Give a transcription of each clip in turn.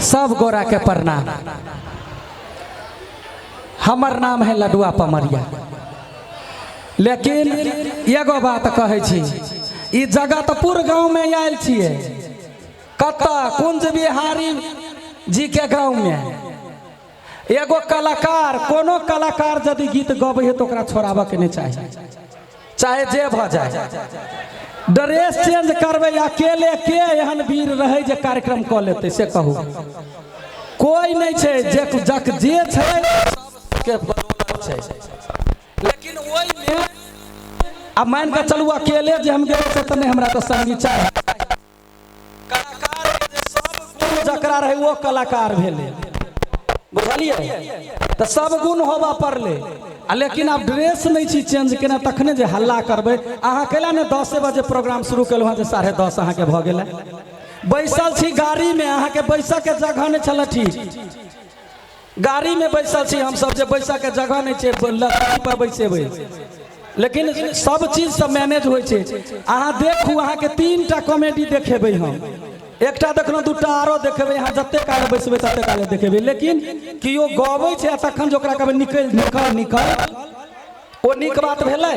सब गोरा के प्रणाम। हमर नाम है लडुआ पमरिया। लेकिन एगो बात कहै छी, ई जगतपुर गाँव में आयल छियै, कतऽ? कुंज बिहारी जी के गाँव में। एगो कलाकार, कोनो कलाकार यदि गीत गबै है तो ओकरा छोड़ाबऽ के नहीं चाही, चाहे जे भऽ जाए। ड्रेस चेंज करबै अकेले के एहन वीर रहै जे कार्यक्रम कऽ लेतै से कहू? कोई नहीं छै। जे जक जे छै सबके बदौलत छै। लेकिन ओहिमे आ मान कऽ चलू अकेले जे हम गेलहुँ से तऽ नहि, हमरा तऽ संगी चाही। कलाकार जे सब गुण जकरा रहै ओ कलाकार भेलै, बुझलियै? तऽ सब गुण होबऽ पड़लै। आ लेकिन आब ड्रेस नहि छी चेंज केने, तखने जे हल्ला करबै अहाँ, कैला ने 10 बजे प्रोग्राम शुरू केलहुँ हँ जे 10:30 अहाँके भऽ गेलै? बैसल छी गाड़ीमे, अहाँके बैसऽके जगह नहि छलै। ठीक गाड़ीमे बैसल छी हमसब, जे बैसऽके जगह नहि छै, लकड़ी पर बैसेबै। लेकिन सब चीज सब मैनेज होइ छै। अहाँ देखू, अहाँके 3टा कॉमेडी देखेबै हम। एकटा देखलहुँ, 2टा आरो देखेबै। अहाँ जते काल बैसबै तते काल देखेबै। लेकिन केओ गबै छै आ तखन जे ओकरा कहबै निकल निकल निकल, ओ नीक बात भेलै?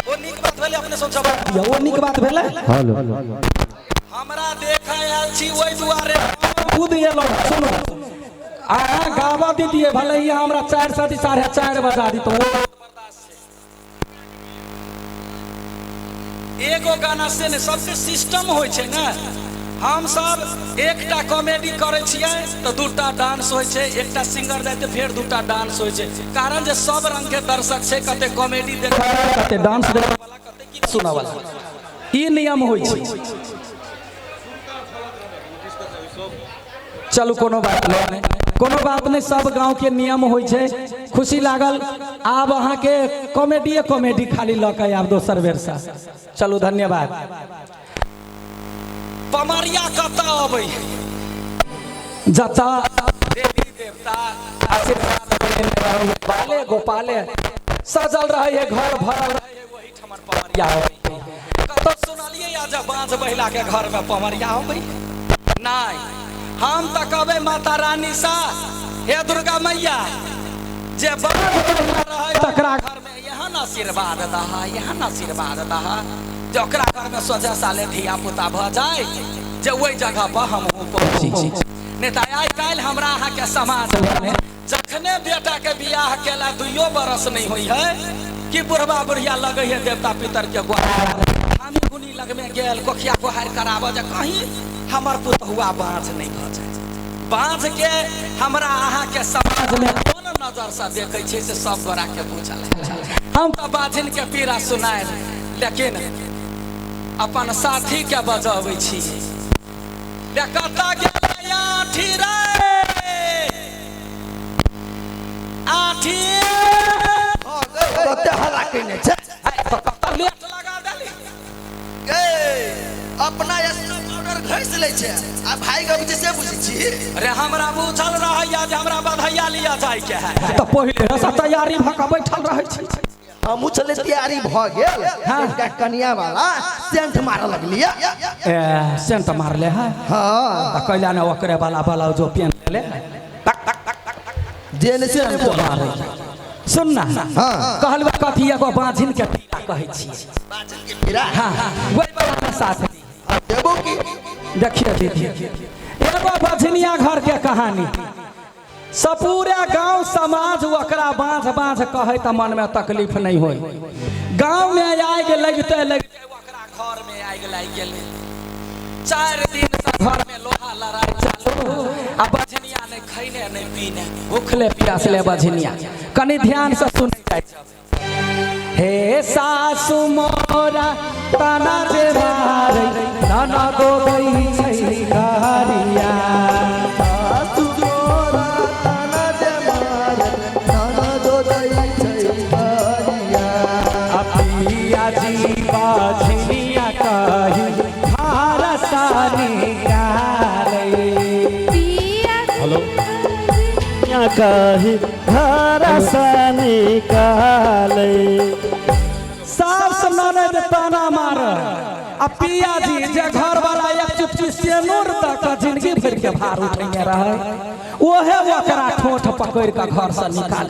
ओ नीक बात भेलै? अपने सब जवाब दिअ, ओ नीक बात भेलै? हेलो। हमरा देखै आयल छी, ओहि दुआरे खुद एलहुँ। सुनू, अहाँ गाबऽ दीजिए, भले ही हमरा 4 से 4:30 बजा दी तो एगो गाना से ने सबके सिस्टम होइ छै ने। हम सब एकटा कॉमेडी करै छियै तऽ 2टा डांस होइ छै, एकटा सिंगर जाइ तऽ फेर 2टा डांस होइ छै। कारण जे सब रंग के दर्शक छै, कते कॉमेडी देखै, कते डांस देखै वाला, कते गीत सुनऽ वाला। ई नियम होइ छै। चलू, कोनो बात नहि, कोनो बात नहि, सब गांव के नियम होइ छै। खुशी लागल। आब अहाँके कॉमेडीए कॉमेडी खाली लऽ के आब दोसर बेरसँ। चलू, धन्यवाद। पमरिया कतऽ अबै? जतऽ देवी देवता आशीर्वाद देने, बाले गोपाले सजल रहे है, घर भरल रहे है, ओहिठाम पमरिया अबै। कतऽ सुनलियै या जे बाँझ महिला के घर में पमरिया अबै? नहीं। हम तऽ कहबै माता रानी सा, हे दुर्गा मैया, जे बाँझ महिला रहै तकरा घर में एहन आशीर्वाद दहा, एहन आशीर्वाद दहा जे ओकरा घर में सोझे साले धिया पुता भऽ जाय जे ओहि जगह पर हमहूँ पहुँची। नहि तऽ आइ काल्हि हमरा अहाँके समाज में जखने बेटा के बियाह केला 2 बरस नहीं होइ है कि बुढ़बा बुढ़िया लगे है देवता पितर के गुहार, हामी गुनी लगमे गेल कोखिया गुहार कराबऽ जे कहीं हमर पुतहुआ बाँझ नहीं भऽ जाय। बाँझ के हमरा अहाँके समाज में कोन नजर से देखै छै से सब गोरा के बुझल है। हम तऽ बाझिन के पीड़ा सुनायल, लेकिन अपन साथी के बजबै छी। कतऽ गेलै आठी रे आठी? कते हल्ला केने छै? कतऽ लेट लगा देली? गै, अपना स्नो पाउडर घसि लै छै आ भाई गबै छै से बुझै छी? अरे, हमरा बुझल रहैया जे हमरा बधैया लिया जाय के है, तऽ पहिले से तैयारी भऽ कऽ बैठल रहै छी। हमहूँ छलै तैयारी भऽ गेल। हाँ। एकटा कनिया वाला सेंट मारऽ लगलियै। ए, सेंट मारले है? हाँ। तऽ कैला ने ओकरे वाला ब्लाउजो पेन ले? जे नहि से नहि बोल। मारै सुन ना। हाँ। कहलबै कथी? एगो बाँझिन के पीड़ा कहै छी। पीड़ा? हाँ, वही वाला साथ। देबो की? देखिए दीदी, एगो बझनिया घर के कहानी। सपूरे गांव समाज ओकरा बाँझ बाँझ कहै तऽ मन में तकलीफ नहीं होई। गांव में आगि लगते लगते ओकरा घर में आगि लागि गेलै। 4 दिन से घर में लोहा लड़ाई चालू आ बझनिया नहीं खैने नहीं पीने, भूखले प्यासले बझनिया। कनि ध्यान से सुन जाइ। हे सासु मोरा तना जे मारै, ननदो दै छै गारिया। सासु मोरा ताना जे मारै, ननदो दै छै गारिया। आ पिया जी बझनिया कही घर सा निकालै। हेलो। कही घर से निकाले। सास ननद ताना मार आ पिया जी जे घर वाला एक चुटकी सेनूर दऽ कऽ जिंदगी भरि के भार उठेने रहै, ओहे ओकरा ठोठ पकड़ि कऽ घर से निकाल।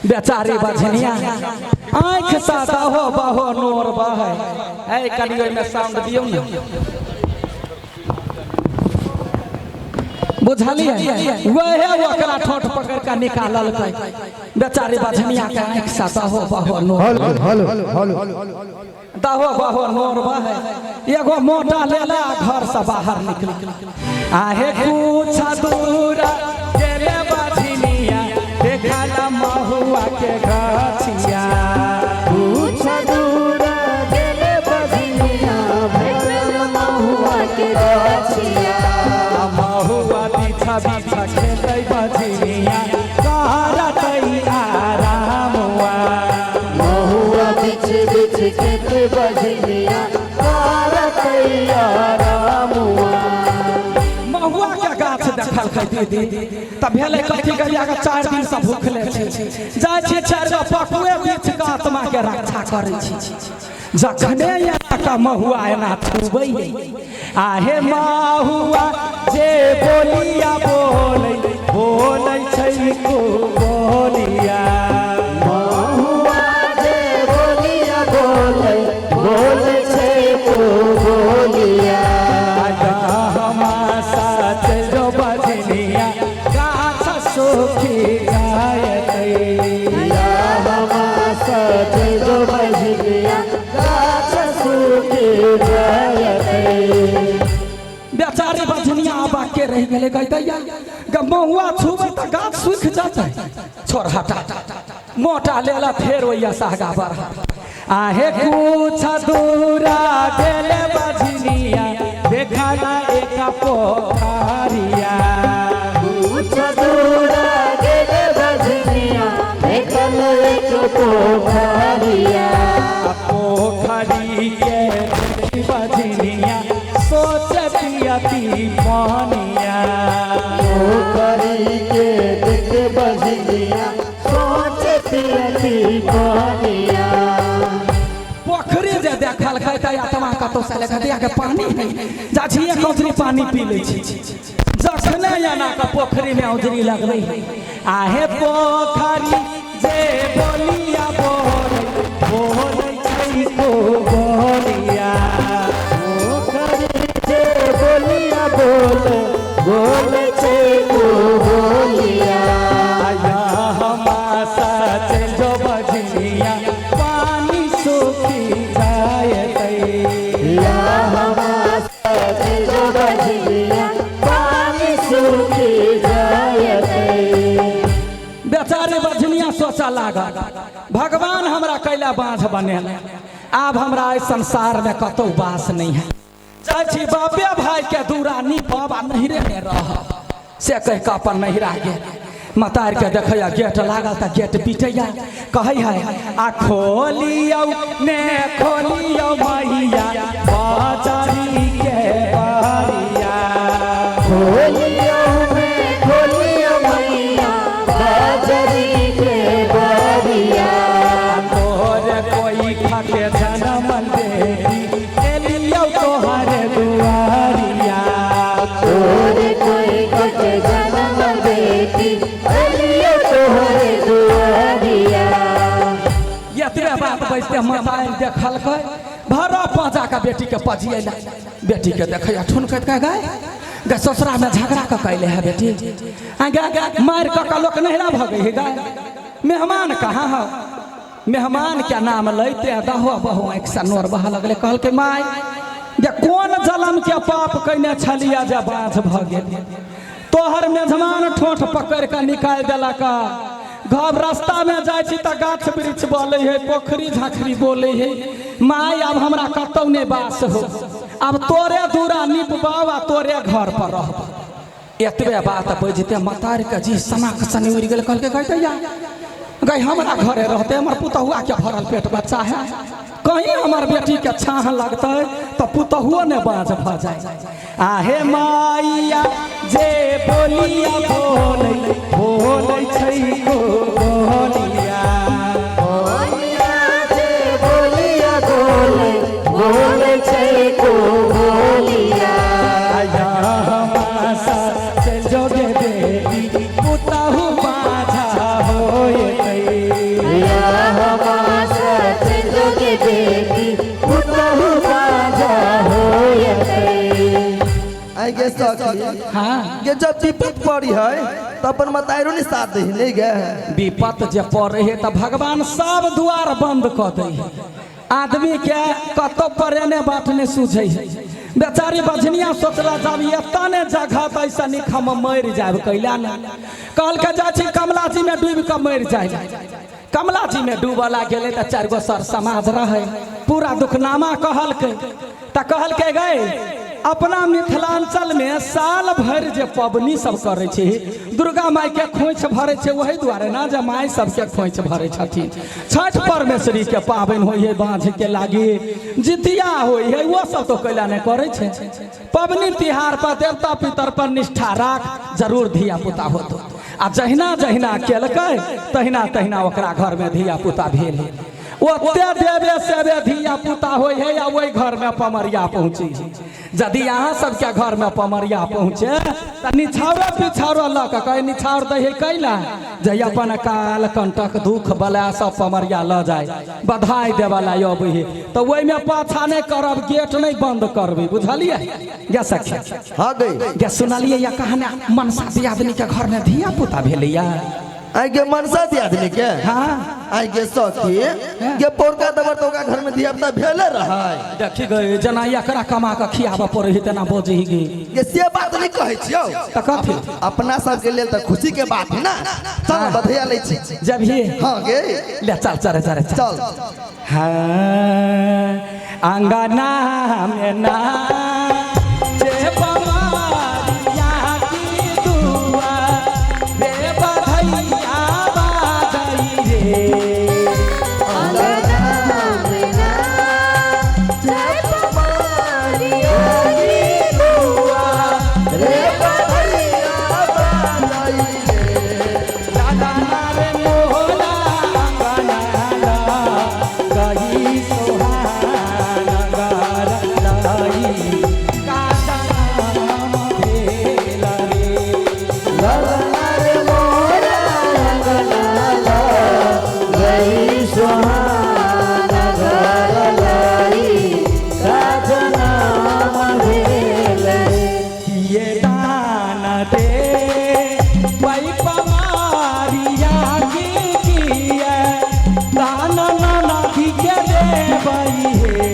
बेचारी बझनिया आँखि सँ दहो बहो नोर बहै। ऐ कनि ओहिमे साउंड दियौ ने, बुझलियै? वहे ओकरा ठोठ पकड़ कऽ निकाललकै। बेचारी बझनिया के आँखि सँ दहो बहो नोर, हेलो हेलो दहो बहो नोर बहे। एगो मोटा लेला घर से बाहर निकली। आहे कुछ दूर गेले बझनिया, देखला महुआ के गाछिया। कुछ दूर गेले बजनिया, भेटल महुआ के गाछिया। महुआ पीछा पीछा खेलै बझनिया, करतै आरामवा। महुआ बिछ बिछ खेत बजनिया, कारतैया रामुआ। महुआ के गाछ देखलकै दीदी, तऽ भेलै कथी? गैया के 4 दिन से भूखले छी, जाइ छी 4 गो पकुए बीछ के आत्मा के रक्षा करै छी। जखने एना का महुआ एना छुबै, आहे महुआ जे बोलिया बोलै, बोलै छै को बोलिया। महुआ जे बोलिया बोलै, बोलै छै को बोलिया। जो बजनिया गाछ सुखी जायतै। सच जो बजनिया, गाछ सूखी जायतै। बेचारी बजनिया बाके रहि गेलै। गै दैया महुआ छुबै तऽ गाछ सुखि जेतै, छोड़ हटा। मोटा लेला फेर ओइया सहगा बढ़ा। आहे कुछ दूरा गेले बजनिया, देखला एक पोखरिया। कुछ दूर गेले बजनिया, देखल एक पोखरिया। पोखरी के देखी बजनिया, सोच पियती पानिया। पोखरी के देख बजनिया, सोच पियती पानिया। पोखरी जे देखलकै तऽ आत्मा कतौ से लेके दिया के पानी है, जा छी एक औजरी पानी पी लै छी। जखने एना के पोखरी में औजरी लगबै, आहे पोखरी जे बोलिया बोलै, बोलै छै को बोलिया। पोखरी जे बोलिया बोले, बोले छै को बोलिया। आया हमासा जो बजनिया, पानी सूखी जायतै। या हमासा जो बजनिया, पानी सूखी जायतै। बेचारे बजनिया सोचऽ लागल, भगवान हमरा कैला बाँझ बनेल, आब हमरा एहि संसार में कतौ वास नहीं है, जाइ छी बापे भाई के दूरा नीपब आ नहिरे में रहब। से कहि कऽ अपन नहिरा गेल। मतार के देखैया गेट लागल तऽ गेट पीटैया, कहै है आ खोलियौ ने खोलियौ मैया बजरी के बरिया। खोलियो में खोलियो मैया, बाजरी के बारिया। तोहर कोई खाके जनम देती, एलियौ तोहर दुआरिया। तोरे कोई कटे जन्म बेटी, अलियो तोहरे दुआरिया। एतबे बात बजते मोबाइल देखलकै, भरा पाँचा के बेटी के पजिएला। बेटी के देखैया ठुनकैत कह गए गे ससुरा में झगड़ा कऽ कैले है बेटी, आ गे मारि कऽ कऽ लोक नहिरा भऽ गई है। गाय मेहमान कहाँ है? मेहमान के नाम लैते दहो बहो आँखि से नोर बहऽ लगलै। कहलकै माय जे कोन जलम के पाप कैने छलिया जे बाँझ भऽ गेल, तोहर मेजमान ठोठ पकड़ि कऽ निकालि देलक। घर रास्ता में जाइ छी तऽ गाछ वृक्ष बोलै है, पोखरी झाँखरी बोलै है। माय आब हमरा कतौ नहि बास हो, आब तोरे दूरा निपबाव आ तोरे घर पर रहब। एतबे बात बजिते मतार के जी सनाक सनी उड़ि गेल। कहलकै गै दैया गै हमरा घरे रहते, हमर पुतहुआ के भरल पेट बच्चा है, कहीं हमर बेटी के छाह लगतै तऽ पुतहुओ ने बाँझ भऽ जाय। आहे माइया जे बोलिया बोलै, बोलै छै को बोलिया। बोलिया जे बोलिया बोले, बोले छै को बोलिया। आई गे सखी। हाँ गे जब विपत पड़ी है तो अपन मताइरो नहीं साथ दे नहीं गे। विपत जे पड़े है तो भगवान सब द्वार बंद कऽ दै है। आदमी के कतौ परेने बात नहीं सूझे है। बेचारी बझनिया सोचला जब एतऽ ने जगह तऽ ऐसा निक हम मरि जायब कैला ने। कहलकै जाइ छी कमला जी में डूबि कऽ मरि जाय। कमला जी में डूबऽ गेलै तऽ 4 गो सर समाज रहै, पूरा दुखनामा कहलकै। तऽ कहलकै गए अपना मिथिलांचल में साल भरि जे पबनी सब करै छै, दुर्गा माई के खोइछ भरै छै, वही दुआरे ना जे माई सबके खोइछ भरै छथिन। छठ परमेश्वरी के पाबनि होइ है, बाँझ के लागी जितिया होइ है, वो सब तो कैला नहि करै छै। पबनी तिहार पर देवता पितर पर निष्ठा राख, जरूर धिया पुता होतो। आ जहिना जहिना केलकै तहिना तहिना ओकरा घर में धिया पुता भेल। ओते देवे सेवे धिया पुता होइ है या वही घर में पमरिया पहुँची। यदि अहाँ सबके घर में पमरिया पहुँचे तऽ निछाउरो पिछाउरो लऽ कऽ कहे निछाउर दै है कैला जे अपन काल कंटक दुख बला सब पमरिया लऽ जाय, बधाई देवला अबै है तऽ ओहिमे पाछा नहि करब, गेट नहि बंद करबै, बुझलियै गे सखी? हाँ गई। गे सुनलियै या कहानी मनसा दियादनी के घर में धिया पुता भेलैया? आई गे मनसा दियादनी के? हाँ। आई गे सखी गे पौरका दबर तो ओकरा घर में धिया पुता भेले रहै। देखी गए जेना एकरा कमा कऽ खियाबऽ पड़ै है तेना बजै है गे। गे से बात नहीं कहै छियौ। तऽ कथी? अपना सबके लेल तऽ खुशी के बात है ना। चल बधैया लै छी। जब ही? हाँ गे। ले चल चले चले चल। चल। हाँ अंगना में ना जे पमरिया की दुआ रे बधैया बाजै रे। दादा रे मोहला अंगना ला गई सोहान गर लाई काटा भेल रे। किए दान दे वही पमारिया की किए दान नाना की के देवई हे।